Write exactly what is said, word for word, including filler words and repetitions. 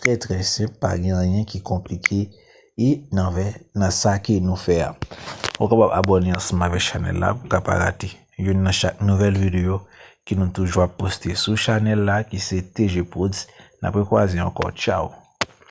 trè trè senp, pa gen anyen ki konplike e nan vè nan sa ke nou fè a. Ou kapab abòne ansanm avèk chanèl la pou ka pa rate youn nan chak nouvèl videyo ke nou toujou ap poste sou chanèl la ki se T G Prodz. N ap rekwaze ankò. Tchaw!